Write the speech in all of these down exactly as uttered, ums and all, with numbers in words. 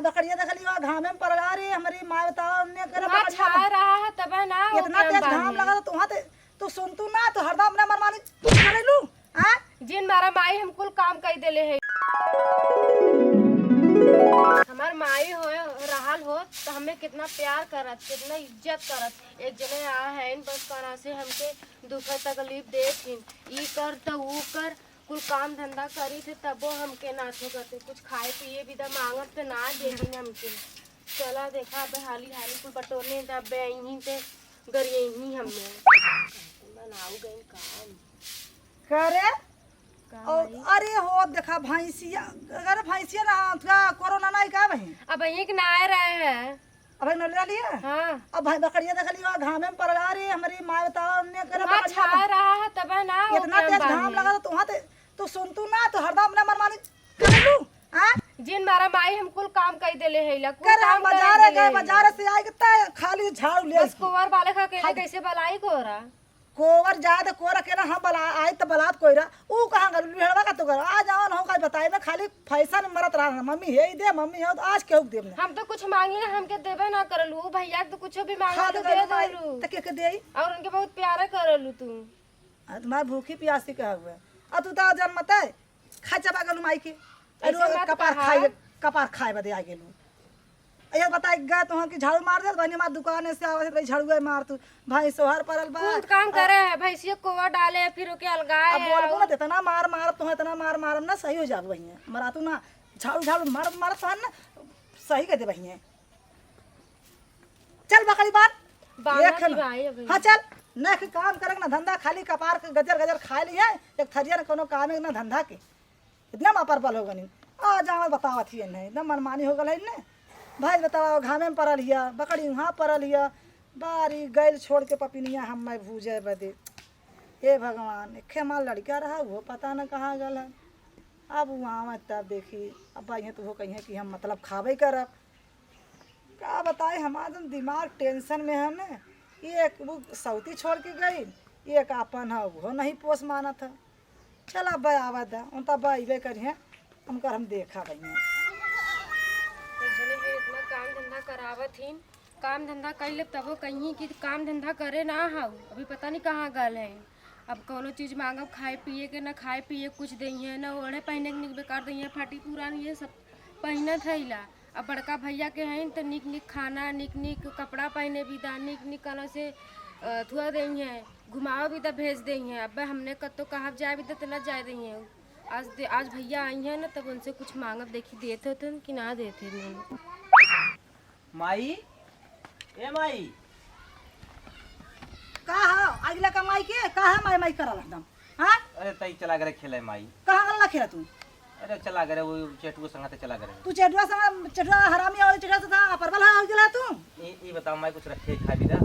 बकरिया देख लियो, घामे में पड़ रहा रे, हमारी माँ बताओ, ने करे वहाँ बकरिया छाए में। रहा है, तबे ना इतना ओकरे तेज घाम बांधे। लगा तो वहाँ ते, तू सुन तू ना, तो हरदम अपना मनमानी करे लू, हाँ? जिन मारा माई हम कुल काम कर देले है। हमार माई हो, रहल हो, तो हमें कितना प्यार करत, कितना इज्जत करत। एक जने आ है, बस करा से हमके दुख तकलीफ देत हिन, ई कर त ऊ कर, कुल काम धंधा करी थे, तबो हमके ना थो करते। कुछ खाए पिए भी दा मांगब त ना देही हमके। चला देखा, अबे हाली हाली कुल बटोरने दा, अबे यहीं ते गरियही हमें। बनाऊ गई काम। करे? का और भाई? अरे हो, देखा भैंसिया, अगर भैंसिया ना, थोड़ा कोरोना नहीं का बहिन? अब यहीं के ना आए रहे हैं। अब भाई नलिया लिया? हाँ। अब भाई बकरिया देख लियो, घामे में पड़ रहा रे, हमारी माँ बताओ, ने करे वहाँ बकरिया छाए में। रहा है, तबे ना इतना ओकरे तेज घाम बांधे। लगा तो वहाँ ते, तू सुन तू ना, तो हरदम अपना मनमानी कर लू, हाँ? जिन मारा माई हम कुल काम कर देले है, ला कुल करे काम हम बाजार करे गए, देले है। बाजार से आए के त खाली झाड़ू ले बस आई। कोवर वाले का अकेले खाली कैसे बलाई कोरा? कोवर जाए तो कोरा के ना, हम बला, आई तो बलात कोई रहा। ऊ कहाँ गल, लुहेड़वा का तो गल। आ जाओ ना, हम का बताए ना, खाली फैशन मरत रहा ना, मम्मी हे ही दे, मम्मी हे, तो आज केहू के देब ना। हम तो कुछ मांगी ना, हमके देबे ना करलू। ऊ भैया के तो कुछो भी मांगे खाद तो गल दे माई, देलू। तो के के देई? और उनके बहुत प्यारा करलू तू। आ, तुम्हार भूखी प्यासी कहा हुआ। आ, तू तो जन्मत है, खा चबा गलू माई के। ऐसे अरे, मत कपार कहा। खाए, कपार खाए बदे आ गेलू। ये बताए गए तो कि झाड़ू मार दे, बहनी हमार दुकान से आवत है, झाड़ू मार तू। भाई सोहर परल बा। कुल काम अब करे है, भैंसिया कोवा डाले, फिर ओके अलगाए अब बोलबो और ना, इतना मार मार तो, इतना मार मार ना सही हो जाबो बहिया। मरा तू ना, झाड़ू झाड़ू मार मार तो ना सही कर दे बहिया। चल बकरी बांध। बांधा देख ना। दिवाई अबे। हाँ चल, ना एक काम करे ना धंधा, खाली कपार के गजर गजर खाए लिहे, एक थरिया न कोनो काम है ना धंधा के। इतना मापर बल हो गनी। आ जाओ बतावत ही नहीं, एकदम मनमानी हो गल है ने। भाई बतावा, घामे में पड़ल हिया, बकरी वहाँ पड़ल हिया, बारी गैल छोड़ के पपिनिया हम मैं भूजे बदे। हे भगवान, एक हमार लड़का रहा, वो पता न कहाँ गल है। अब वो आवत तब देखी, अब भाई तो वो कहिए कि हम मतलब खाबे करब। का बताई, हमार एकदम दिमाग tension में है ने। ये एक वो सौती छोड़ के गई, ये एक आपन है, वो नहीं पोस मानत है। चल अब आवा दा, उन तब अइबे करिहें, उनकर हम देखा भैया। तो जने भी इतना काम धंधा करावत ही, काम धंधा कर लेब तबो कहीं कि काम धंधा करे ना हाउ, अभी पता नहीं कहाँ गल है। अब कौनो चीज मांगब खाए पिए के, ना खाए पिए कुछ देइहें, ना ओढ़े पहने के निक बेकार देइहें, फटी पुरान ये सब पहिनत हइला। अब बड़का भैया के हइन त निक निक खाना, निक निक कपड़ा पहिने बिदा, निक निक कनो से, अ, थुआ देइहें, घुमावे बिदा भेज देइहें। अब हमने कत्तो कहब जाए बिदा त ना जाए देइहें। आज दे, आज भैया आई हैं ना, तब उनसे कुछ मांगब, देखी देत होतन कि ना देत होतन। माई, ए माई। का ह? अगिला कमाई के का ह? माई माई करल एकदम। हाँ? अरे तई चला गरे खेले माई। कहाँ गल खेला तू? अरे चला गरे वो चेटुआ संगते चला गरे। तू चेटुआ संग, चेटुआ हरामी और चेटुआ से था, परबल है, हो गया तू? ई, ई बताओ माई, कुछ रखे खाए बिदा?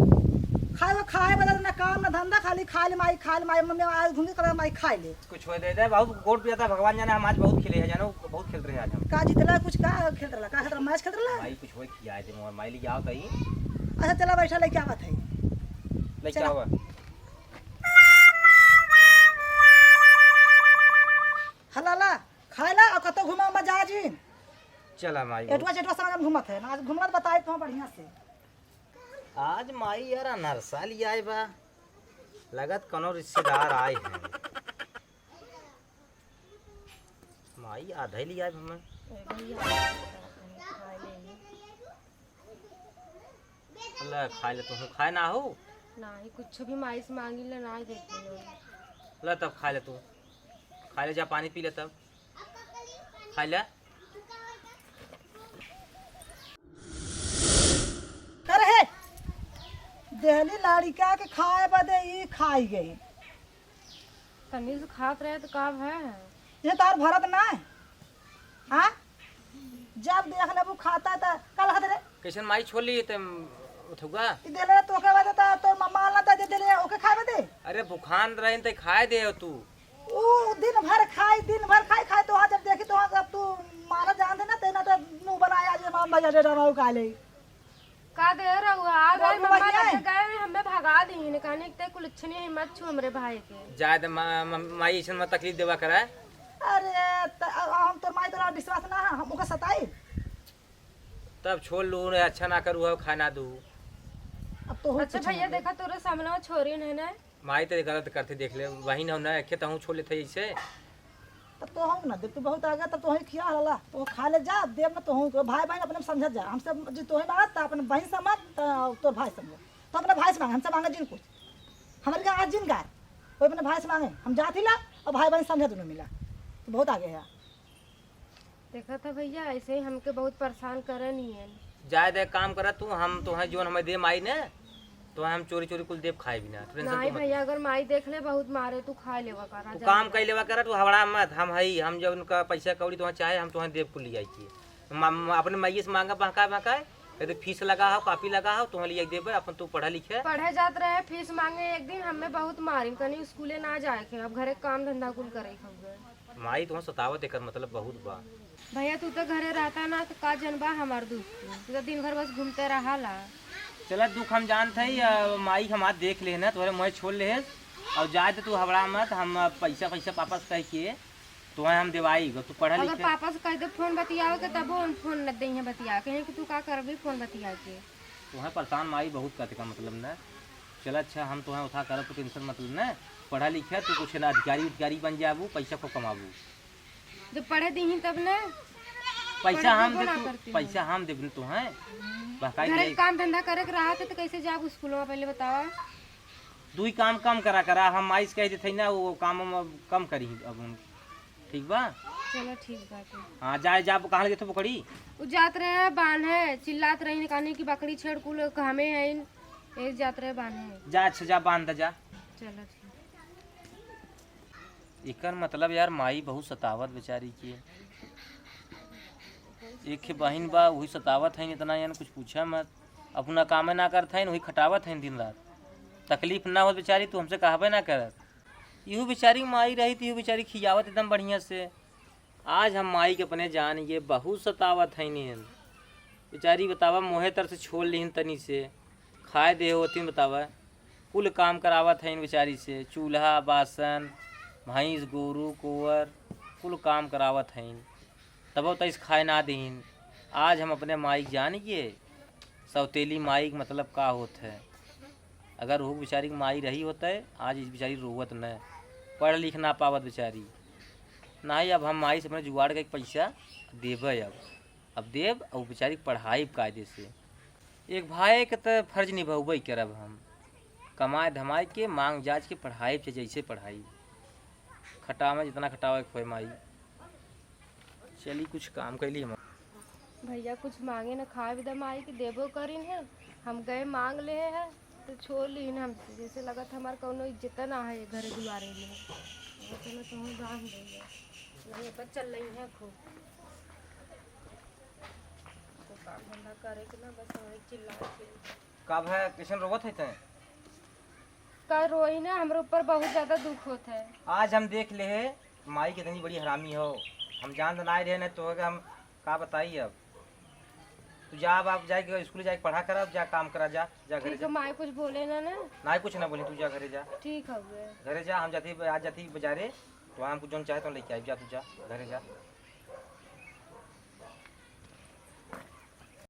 खाए वो खाए बदल ना काम ना धंधा, खाली खाए ले माई, खाए ले माई, मम्मी आज घूमी कर माई खाए ले। कुछ होए दे दे, बहुत गोट पिया था, भगवान जाने हम आज बहुत खेले हैं, जानो बहुत खेलत रहे आज हम। का जीतला कुछ, का खेलत रहला, का खेलत रहला, मैच खेलत रहला? माई कुछ होए खियाए दे मोर, माई ले जाओ तई। अच्छा चला बैठा, लेके आवत है। लेके चला। आवा। हला ला, खाए ला और कतो घुमा मत जा जी। चला माई। एटुआ चेटुआ समझ में घूमत है ना, आज घूमत बताए तो बढ़िया से। आज माई यार अनरसा लियाए बा, लगत कौनो रिश्तेदार आए हैं। माई आधा ही लियाए हमें। ए भैया, खा ले। ले, खाए ले तू, खाए ना हो? नाही, कुछ भी माई से मांगी ले, नाही देती हो। ले तब खाए ले तू, खाए ले, जा पानी पी ले तब, खाए ले। करे है, देहली लाड़िका के खाए बदे ई खाई गई। तनी से खात रहे तो का भय है? ये तार भरत ना है? हाँ? जब देख लेबू खाता त का लगत रे? कैसन माई छोड़ ली ते उठुआ? ई देले तोके बदे त तोर मम्मा वाला त दे देले ओके खाए बदे? अरे भुखान रहे त खाए दे तू। ऊ दिन भर खाई, दिन भर खाई, खाई, तोहार जब देखी, तोहार जब तू मारा जान दे ना, ते ना तो मुंह बनाए आज माम भैया डे डराऊ का ले। का दे रहुआ? आ गए, बोल मम्मा भैया। लगे गए, हमें भगा दी ने, कहने के ते कुल अच्छे नहीं है, मत छू हमरे भाई के। जाए दे, मा-, मा-, माई ऐसन मत तकलीफ देवा करे। अरे, त-, हम तोर माई तोरा विश्वास ना है, हम ओके सताई। तब छोड़ लू, अच्छा ना करू हो, खाए ना दू। अब तो हो अच्छा कुछ भैया, ना दे। देखा तोरे सामने छोरी नहीं ना। माई तो गलत करते देख ले, बहिन हो ना, एके तहूँ छोड़ लेते ऐसे। तब तो हम ना दे, तू बहुत आगे, तब तो वही खिया हला, तो खा ले जा, देब ना तो हूँ, भाई बहन अपने में समझत जा, हमसे जे तोहे मांगत, त अपने बहन समझ, त तोर भाई समझ, तो अपने भाई से मांगे, हमसे मांगे जिन कुछ, हमारे का आज जिन गाय, वो अपने भाई से मांगे, हम जात ही ला, और भाई बहन समझे दोनों मिला, तो बहुत आगे है। देखा था भैया, ऐसे ही हमके बहुत परेशान करे नहीं है। जाए दे, काम करा तू, हम तोहे जोन हमें दे माई ने, तोहे हम चोरी चोरी कुल देब खाए बिना, tension नहीं तू मत भैया, ले। अगर माई देख ले बहुत मारे, तू खा लेवा करा, तू जा काम लेवा। कर लेवा करा, तू हबड़ा मत, हम हई, हम जब उनका पैसा कौड़ी तोहे चाहे, हम तोहे देब कुल लिया के। म-, म-, अपने माइये से मांगा बहकाए बहकाए, कहते फीस लगा हो, कॉपी लगा हो, तोहे लिया के देबे, अपन तू पढ़ा लिखे। पढ़े जात रहे, फीस मांगे एक दिन, हमें बहुत मारिन, कहीं स्कूले ना जाए के, अब घरे काम धंधा कुल करे के हउए। माई तोहे सतावत, एकर मतलब बहुत बा। भैया, तू तो घरे रहता ना, तो का जनबा हमार दुख? तू तो दिन भर बस घूमते रहाला। चला, दुख हम जानत हई, अ, माई हमार देख ले ना, तोहरे मुँहे छोड़ ले, और जाए तो तू हबड़ा मत, हम, अ, पैसा, पैसा वापस कह के तोहे हम देवाई, तू पढ़ा अगर लिखे। पापा से कह दे फोन बतियावे के, तबो हम फोन न देइहे बतिया, कहें कि तू का करबी फोन बतिया के। तोहे परेशान माई बहुत करते का मतलब ना। चला अच्छा, हम तोहे उठा करब, तू tension मत ले ना। पढ़ा लिखे, तू कुछ ना अधिकारी उधिकारी बन जाबू, पैसा को कमाबू। जब पढ़े दीही तब ना। पैसा पढ़े हम देबो दे ना तू, करती पैसा हूँ। हम देबन तो हैं। बहकाई घरे के के काम धंधा करे के रहा थे तो कैसे जाब स्कूल में, पहले बतावा। दुई काम कम करा करा, हम माई से कह देते ना, वो काम हम अब कम करी अब हम। ठीक बा? चलो ठीक बाटे। हाँ, जाए जा, कहाँ लगे थे पकड़ी? उ जात रहे बांधे, चिल्लात रही, कहनी कि बकरी छेड़ कुल घामे हैं, ये जात रहे बांधे। जा, अच्छा जा, बांध जा। चलो ठीक। एकर मतलब यार, माई बहुत सतावत बेचारी के। एक ही बहिन बा, वही सतावत है इतना, यानी कुछ पूछा मत। अपना कामे ना करत है, वही खटावत है दिन रात। तकलीफ ना होत बेचारी, तू हमसे कहबे ना करत। इहू बेचारी माई रही, तो इहू बेचारी खियावत एकदम बढ़िया से। आज हम माई के अपने जान ये बहुत सतावत है नीन। बेचारी बतावा, मोहे तर से छोड़ लिहिन तनी से। खाए दे होती बतावा। कुल काम करावत हईन बेचारी से, चूल्हा, बासन, भैंस, गोरू, कोवर, कुल काम करावत हईन, तबो तैस खाए ना दीन। आज हम अपने माई के जान गए, सौतेली माई के मतलब का होत है। अगर वो बेचारी के माई रही होते, आज इस बेचारी रोवत न, पढ़ लिख ना पावत बेचारी। नहीं, अब हम माई से अपने जुगाड़ के पैसा देबे अब। अब देब, और बेचारी के पढ़ाई कायदे से। एक भाई के त फर्ज निभौबे करब हम, कमाए धमाए के, मांग जांच के पढ़ाई, चाहे जैसे पढ़ाई, खटावे जितना खटावे के होए माई। चली कुछ काम कैली हम। भैया कुछ मांगे न खाए भी दे माई के देबो करिन है, हम गए मांग ले हैं तो छोड़ लीन हमसे, जैसे लगत हमार कौनो इज्जत ना है घरे दुआरे में। ऐसे में तो हम बांध देंगे, नहीं पर चल रही है खूब। तो काम धंधा करे के ना, बस वही चिल्ला के। का भाई, कैसन रोवत है तैं? का रोई ना, हमरे ऊपर बहुत ज्यादा दुख होत है। आज हम देख ले है, माई कितनी बड़ी हरामी हो। हम जानत ना रहे ना तो हम का बताई अब। तू जा, अब आप जाए के स्कूल जाए के पढ़ा कर, अब जा काम करा, जा, जा घरे ठीक है, जा। माई कुछ बोले ना ना। ना कुछ ना बोली, तू जा घरे जा। ठीक है। घरे जा, हम जाती, आज जाती बाजारे, तो हम कुछ जौन चाहे तो लेके आई, जा तू जा, घरे जा।